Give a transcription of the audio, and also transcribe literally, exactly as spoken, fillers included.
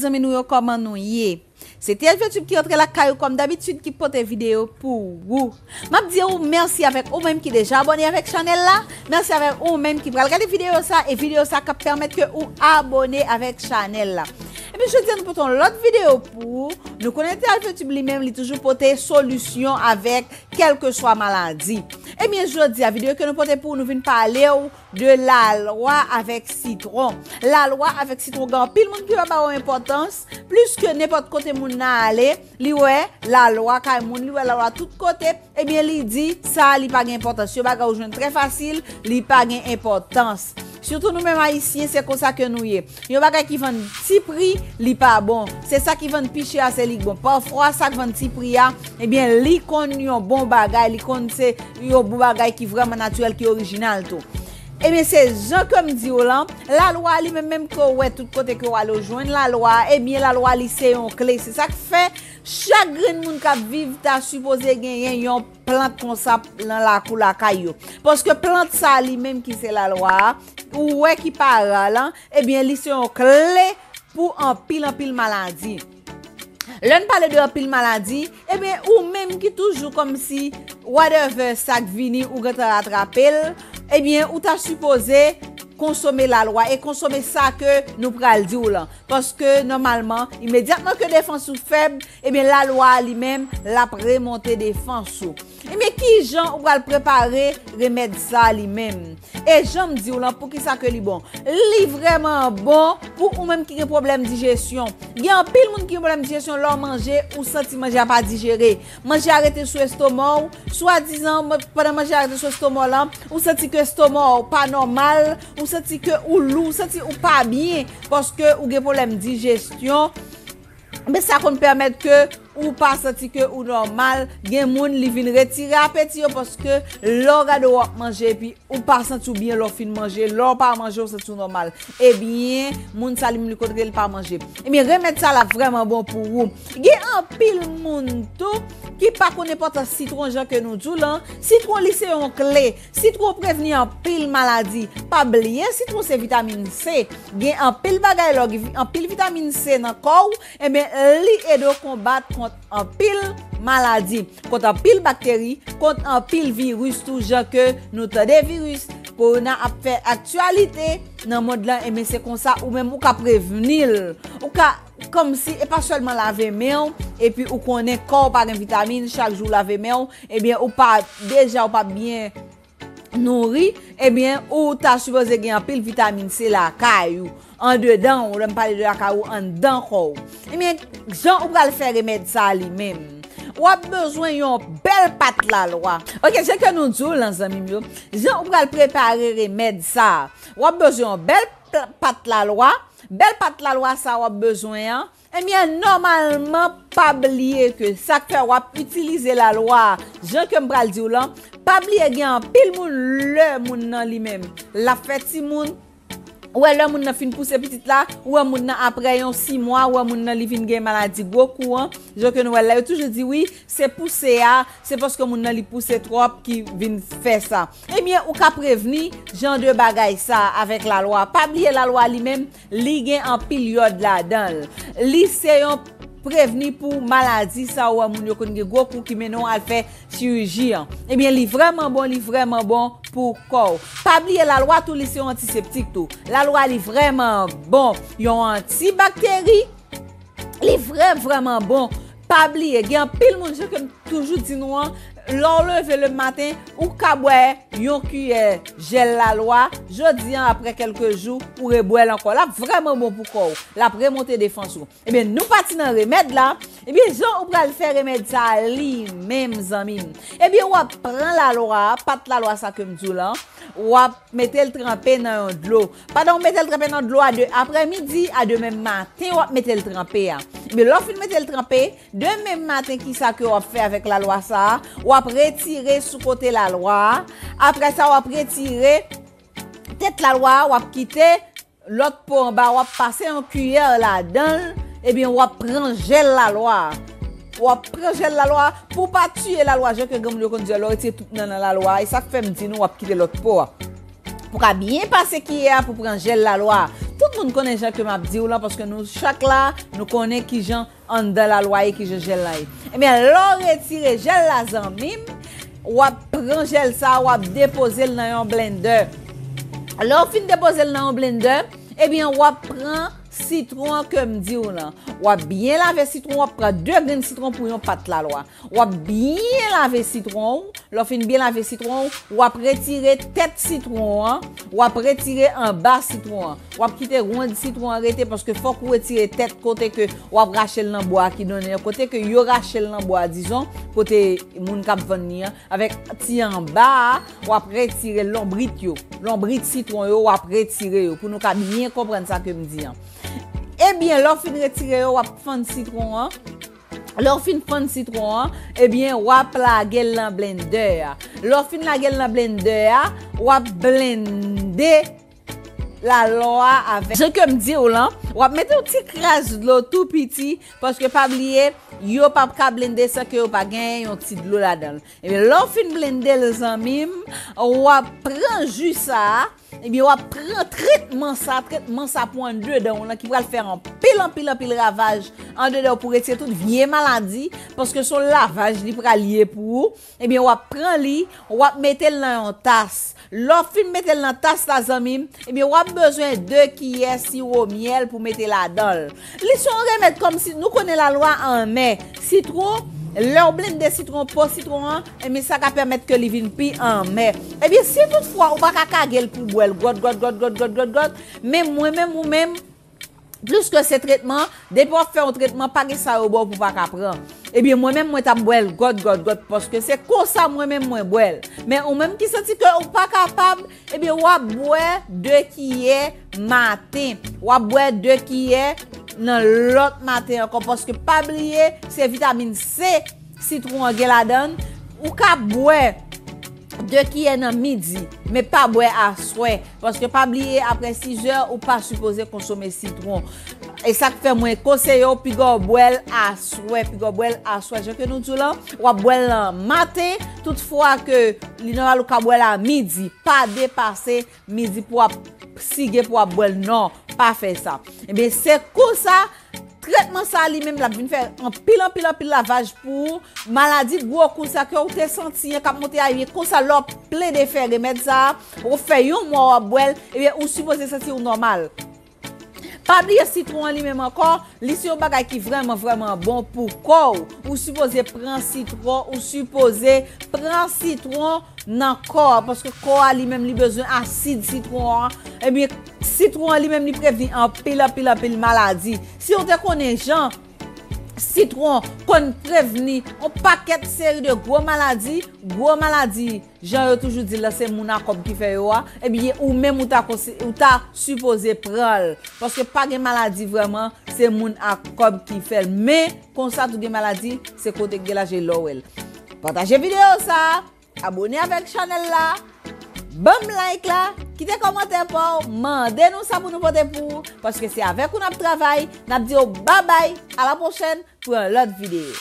Zanmi nou yo, kòman nou ye? Se T L V Tube ki antre lakay ou kòm dabitid, ki pote videyo pou ou. M ap di ou mèsi avèk ou menm ki deja abòne avèk chanèl la. Mèsi avèk ou menm ki pral gade videyo sa, e videyo sa k ap pèmèt ke ou abòne avèk chanèl la. Epi jodi a nou pote yon lòt videyo pou ou. Nou konnen T L V Tube li menm li toujou pote solisyon avèk kèlkeswa maladi. Ebyen jodi a videyo ke nou pote pou ou, nou vin pale w de lalwa avèk sitwon. Lalwa avèk sitwon, gen anpil moun ki pa ba yo enpòtans, plis ke nenpòt kote moun nan ale, li wè lalwa kay moun, li wè lalwa tout kote, ebyen li di sa li pa gen enpòtans. Yon bagay ou jwenn trè fasil, li pa gen enpòtans. Sitou nou menm ayisyen, se konsa ke nou ye. Yon bagay ki vann ti pri, li pa bon. Se sa ki vann pi chè a, se li k bon. Pafwa sa k vann ti pri a, ebyen li konn yon bon bagay, li konn se yon bon bagay ki vrèman natirèl, ki orijinal tou. Ebyen se jan ke m di w lan, lalwa li menm, menm ke w wè tout kote ke w ale w jwenn lalwa, ebyen lalwa li se yon kle. Se sa k fè chak grenn moun k ap viv ta sipoze genyen yon plant konsa nan lakou lakay yo. Paske plant sa li menm ki se lalwa a, ou wè ki pa ra lan, ebyen li se yon kle pou anpil, anpil maladi. Lè n pale de anpil maladi, ebyen ou menm ki toujou kòmsi whatever sa k vini ou gentan atrape l, ebyen ou ta sipoze konsome lalwa e konsome sa ke nou pral di w lan. Paske nòmalman, imedyatman ke defans ou fèb, ebyen lalwa a li menm l ap remonte defans ou. Ebyen kijan ou pral prepare remèd sa li menm? E jan m di w lan, poukisa ke li bon? Li vrèman bon pou ou menm ki gen pwoblèm dijesyon. Gen anpil moun ki gen pwoblèm dijesyon, lè w manje, ou santi manje a pa dijere. Manje a rete sou estoma w, swadizan, pandan manje a rete sou estoma w lan, ou santi ke estoma w pa nòmal, ou santi ke ou lou, ou santi ou pa byen, paske ou gen pwoblèm dijesyon. Men sa konn pèmèt ke ou pa santi ke ou nòmal. Gen moun, li vin retire apeti yo, paske lè w gade w ap manje epi ou pa santi w byen lè w fin manje, lè w pa manje, w santi w nòmal. Ebyen, moun sa li menm li kontre, li pa manje. Ebyen, remèd sa la vrèman bon pou ou. Gen anpil moun tou ki pa konn enpòtans sitwon jan ke nou di w lan. Sitwon li se yon kle. Sitwon prevni anpil maladi. Pa bliye, sitwon se vitamin C. Gen anpil bagay lò, gen anpil vitamin C nan kò w, ebyen, li ede w konbat kont anpil maladi, kont anpil bakteri, kont anpil viris tou, jan ke nou tande viris, korona ap fè aktyalite nan mond lan, ebyen, se konsa ou menm ou ka prevni l. Ou ka, kòmsi, e pa sèlman lave men w, epi ou konnen kò w pa gen vitamin, chak jou w lave men w, ebyen, ou pa, deja ou pa byen nouri, ebyen, ou ta sipoze gen anpil vitamin C lakay ou, andedan ou, lè m pale de lakay ou, anndan kò w. Ebyen, jan ou pral fè remèd sa a li menm? W ap bezwen yon bèl pat lalwa. Ok, jan ke nou di w lan, zanmi m yo, jan ou pral prepare remèd sa a? W ap bezwen yon bèl pla-, pat lalwa. Bèl pat lalwa sa a w ap bezwen an, ebyen, nòmalman, pa bliye ke sa k fè w ap itilize lalwa a, jan ke m pral di w lan, pa bliye gen anpil moun, lè moun nan li menm, l ap fè timoun, ou wè lè moun nan fin pouse pitit la, ou wè moun nan apre yon sis mwa, ou wè moun nan li vin gen maladi gwo kou an, jan ke nou wè l la, yo toujou di wi, se pouse a, se paske moun nan li pouse twòp ki vin fè sa. Ebyen, ou ka prevni jan de bagay sa avèk lalwa. Pa bliye lalwa li menm, li gen anpil yòd ladan l. Li se yon prevni pou maladi sa ou wè moun yo konn gen gwo kou ki mennen w al fè chiriji an. Ebyen, li vrèman bon, li vrèman bon pou kò w. Pa bliye lalwa tou, li se yon antiseptik tou. Lalwa li vrèman bon, yon antibakteri, li vrè, vrèman bon. Pa bliye, gen anpil moun, jan ke m toujou di nou an, lè w leve le maten, ou ka bwè yon kiyè jèl lalwa, jodi an, apre kèlke jou, ou rebwè l ankò. L ap vrèman bon pou kò w. L ap remonte defans ou. Ebyen, nou pati nan remèd la. Ebyen, jan ou pral fè remèd sa a li menm, zanmi m? Ebyen, w ap pran lalwa, pat lalwa sa ke m di w lan, w ap mete l tranpe nan yon dlo. Pandan w mete l tranpe nan dlo a de aprèmidi a demen maten, w ap mete l tranpe a. Ebyen, lè w fin mete l tranpe, demen maten, kisa ke w ap fè avèk lalwa sa a? W ap retire sou kote lalwa a. Apre sa, w ap retire tèt lalwa a, w ap kite lòt po anba, w ap pase yon kiyè ladan l, ebyen, w ap pran jèl lalwa a. W ap pran jèl lalwa a pou w pa tiye lalwa a, jan ke granmoun yo konn di, lè w retire tout nannan lalwa a, e sa k fè m di nou, w ap kite lòt po a. Pou w ka byen pase kiyè a pou pran jèl lalwa a. Tout Tout moun konnen jan ke m ap di w lan, paske nou chak la, nou konnen kijan anndan lalwa ye, kijan jèl la ye. Ebyen, lè w retire jèl la, zanmi m, w ap pran jèl sa, w ap depoze l nan yon blendè. Lè w fin depoze l nan yon blendè, ebyen, w ap pran sitwon an ke m di w lan. W ap byen lave sitwon, w ap pran de grenn sitwon pou yon pat lalwa. W ap byen lave sitwon w. Lè w fin byen lave sitwon w, w ap retire tèt sitwon an, w ap retire anba sitwon an. W ap kite wonn sitwon an rete, paske fòk ou retire tèt kote ke w ap rache l nan bwa ki donnen an, kote ke yo rache l nan bwa, dizon, kote moun k ap vann li an, avèk ti anba a, w ap retire lonbrit yo. Lonbrit sitwon yo, w ap retire yo, pou nou ka byen konprann sa ke m di an. Ebyen, lè w fin retire yo, w ap fann sitwon an. Lè w fin fann sitwon an, ebyen, w ap lage l nan blendè a. Lè w fin lage l nan blendè a, w ap blende lalwa avèk, jan ke m di w lan, w ap mete yon ti kras dlo tou piti, paske pa bliye, yo p ap ka blende san ke yo pa genyen yon ti dlo ladan l. Ebyen, lè w fin blende l, zanmi m, w ap pran ji sa a, ebyen, w ap pran tretman sa, tretman sa pou andedan w lan ki pral fè anpil, anpil, anpil ravaj andedan w pou retire tout vye maladi, paske se yon lavaj li pral ye pou ou. Ebyen, w ap pran li, w ap mete l nan yon tas. Lè w fin mete l nan tas la, zanmi m, ebyen, w ap bezwen de kiyè siwo myèl pou mete ladan l. Li se yon remèd kòmsi nou konnen lalwa anmè. Sitwon, lè w blende sitwon, po sitwon an, ebyen, sa ka pèmèt ke li vin pi anmè. Ebyen, si toutfwa ou pa ka kage l pou bwè l, gòt, gòt, gòt, gòt, gòt, gòt, gòt, men mwen menm ou menm, pliske se tretman, depi w ap fè yon tretman, pa gen sa yo ba w pou w pa ka pran. Ebyen, mwen menm, mwen t ap bwè l gòt, gòt, gòt, paske se konsa mwen menm mwen bwè l. Men ou menm ki santi ke ou pa kapab, ebyen, w ap bwè de kiyè maten. W ap bwè de kiyè nan lòt maten ankò, paske pa bliye, se vitamin C sitwon an gen ladan l. Ou ka bwè de kiyè nan midi, men pa bwè aswè. Paske pa bliye, apre sizè, ou pa sipoze konsome sitwon. E sa k fè mwen konseye w, piga w bwè l aswè, piga w bwè l aswè. Jan ke nou di w lan, w ap bwè l nan maten, toutfwa ke li nòmal ou ka bwè l a midi. Pa depase midi pou w ap sige pou w ap bwè l, non, pa fè sa. Ebyen, se konsa, tretman sa li menm l ap vin fè anpil, anpil, anpil lavaj pou ou. Maladi gwo kou sa ke w te santi an k ap monte a, ebyen, konsa lè w plede fè remèd sa a, ou fè yon mwa w ap bwè l, ebyen, ou sipoze santi w nòmal. Pa bliye sitwon an li menm ankò, li se yon bagay ki vrèman, vrèman bon pou kò w. Ou sipoze pran sitwon, ou sipoze pran sitwon nan kò a, paske kò a li menm li bezwen asid sitwon an. Ebyen, sitwon an li menm li prevni anpil, anpil, anpil maladi. Si w te konnen jan sitwon konn prevni yon pakèt seri de gwo maladi, gwo maladi, jan yo toujou di l lan, se moun a kòb ki fè yo a, ebyen, ou menm ou ta konsi-, ou ta sipoze pran l. Paske pa gen maladi vrèman, se moun a kòb ki fè l. Men, konsa tou gen maladi, se kote k gen lajan lè w wè l. Pataje videyo sa a, abone avèk chanèl la, ban m like la, kite kòmantè pa w, mande nou sa pou nou pote pou ou, paske se avèk ou n ap travay, n ap di w babay, a la pwochèn pou yon lòt videyo.